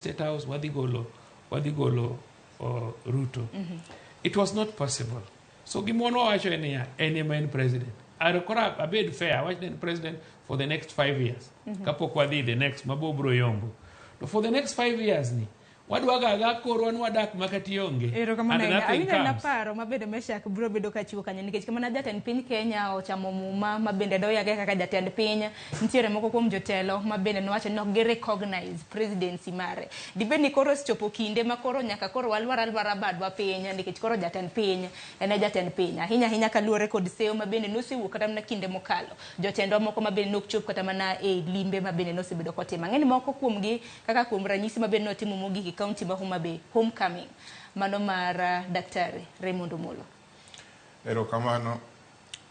State House wadhi golo Ruto. It was not possible. So gima wawacho en niya, en ema en president. Are koro abed fair, awach ni en president for the next 5 years. Kapok wadhi the next mabo bro yombo. To for the next 5 years ni, wadwa gaga korwa ni wadak makati onge. Erokamano And ahinya. nothing Awinjo na comes. paro mabende Meshak biro bedo kachiwo kanyo nikech kamana jatend piny Kenya ochamo muma mabende doyage kaka jatend piny. Nitiere moko kuom jotelo mabende nowacho ni ok gi recognize presidency mare. Dibed ni koro osechopo kinde ma koro nyaka koro walwar alwara badwa piny nikech koro jatend piny en e jatend piny. Ahinya ahinya kaluwore kod seyo mabende nosewuok kata mana kinde mokalo. Jotendwa moko mabende nok chop kata mana e limbe mabende nosebedo kotimo. Ang'e ni moko kuomgi kaka kuom ranyisi mabende notimo mogik e kaunti ma Homa Bay, homecoming mano mar Daktari Raymond Omolo. Erokamano.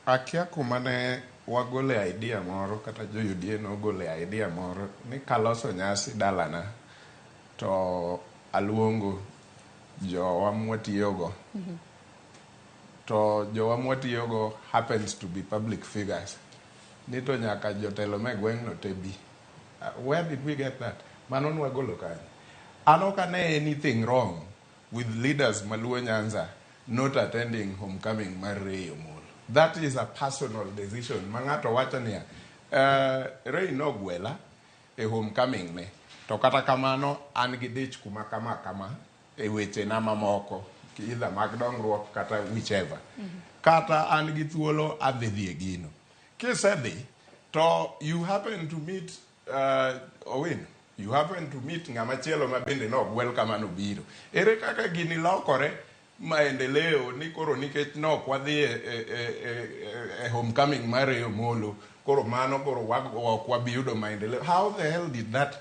Akia kuma ne wagole idea moro kata jo UDA nogole idea moro ni kaloso nyasi dalana to aluongo jowa mwatiyogo to jowa mwatiyogo happens to be public figures ni to nyaka jotelo me gweng'no te bi. Where did we get that? Mano nwagolo kanye? An ok ane anything wrong with leaders maluo Nyanza not attending homecoming mar Ray Omolo. That is a personal decision ma ng'ato wacho niya, Ray nogwela e homecoming ne to kata kamano an gi dich kuma kama kama e wechena mamoko either mag dongruok kata whichever. Kata an gi thuolo adhi dhi e gino. Kisedhi to you happen to meet Owino, you happen to meet ng'ama chielo ma bende nogwel kama nobiro. Ere kaka gini lokore maendeleo ni koro nikech nok wadhi e homecoming mar Ray Omolo koro mano koro ok wabi yudo maendeleo. How the hell did that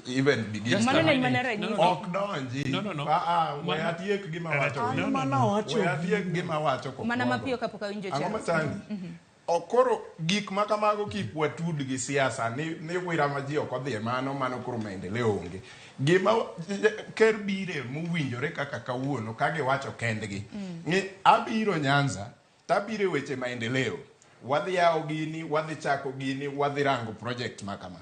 even begin? Mano ne en mana No, ranyisi. no, no. Ok donji. No. Ah, ah, we atiek gima wacho. No, no, no. Mana wacho We atiek gima wacho Mana kokwongo. mapiyo kapok awinjo Ang'o Charles. machandi? O koro gik ma kamago kik watud gi siasa ni wira ma ji ok odhi e mano mano koro maendeleo onge. Gima ker bire mowinjore kaka kawuono ka giwacho kendgi ni abiro Nyanza tabiro e weche maendeleo wadhi yawo gini wadhi chako gini wadhi rango project ma kama.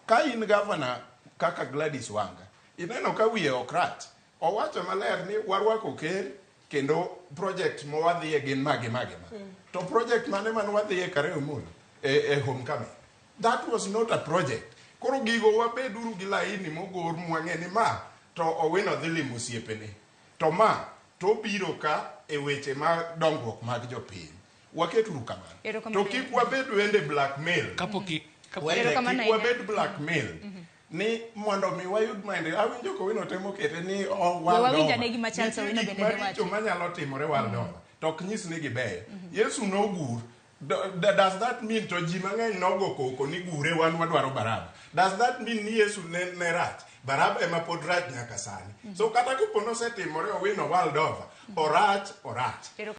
Ka in gavana kaka Gladys Wanga ineno ka wiye ok rach owacho maler ni warwako ker kendo project mawadhiye gin magi magi ma to project mane mane wadhiye Kare Omolo e homecoming? That was not a project. Koro gigo wabeduru gi laini mogor mwang'e ni ma to Owino dhi limo osiepene to ma to obiro ka e weche ma dongruok mag jopiny waketuru kamano Erokamano. to kik wabed wende blackmail. Kapok Wende, Erokamano kik ahinya. wabed blackmail ni mondo mi wayud maendeleo. Awinjo kowino temo kete ni oh, We world wawinj over. ane gima Charles Nitie Owino gik bende ne maricho wacho. manyalo timore world over to ok nyis ni gibeyo. Yesu nogur. Does that mean to ji mang'eny nogo koko ni gure wan wadwaro Baraba? Does that mean ni Yesu ne rach? Baraba ema pod rach nyaka sani. So kata kopo nosetimore Owino world over, orach orach. Erokamano.